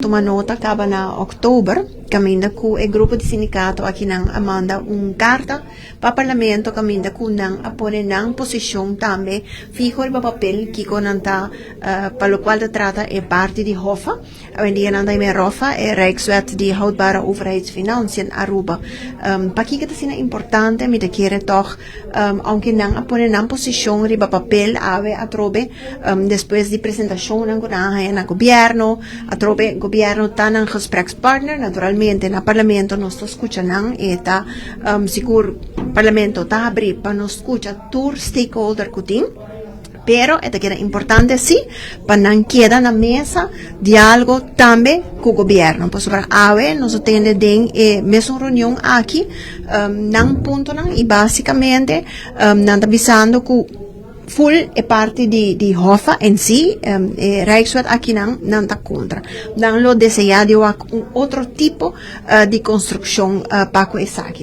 Tuma nota kaba na òktober, kaminda ku e grupo di sindikato akinan a manda un karta pa Parlamento kaminda ku nan a pone nan posishon tambe fiho riba papel kiko nan ta pa lokual ta trata e parti di Hoffa. Awendia nan ta yama e Roffa, e Rijkswet di Houdbare Overheidsfinanciën Aruba. Pakiko ta asina importante? Mi ta kere tòg ounke nan a pone nan posishon riba papel awe atrobe despues di presentashonnan ku nan a haña na gobièrnu, atrobe gobièrnu ta nan gesprekspartner. Naturalmente na parlamento nos ta skucha nan, e ta sigur parlamento ta habrí pa nos skucha tur stakeholder ku tin. Pero e ta keda importante si pa nan keda na mesa dialogo tambe ku gobierno. Pasobra awe nos a tende den e mesun reunion aki nan puntonan y basicamente nan ta bisando ku full e parti di Hoffa en si, e Rijkswet aki nan, nan ta kontra. Nan lo desea di wak un otro tipo di konstrukshon pa ku esaki.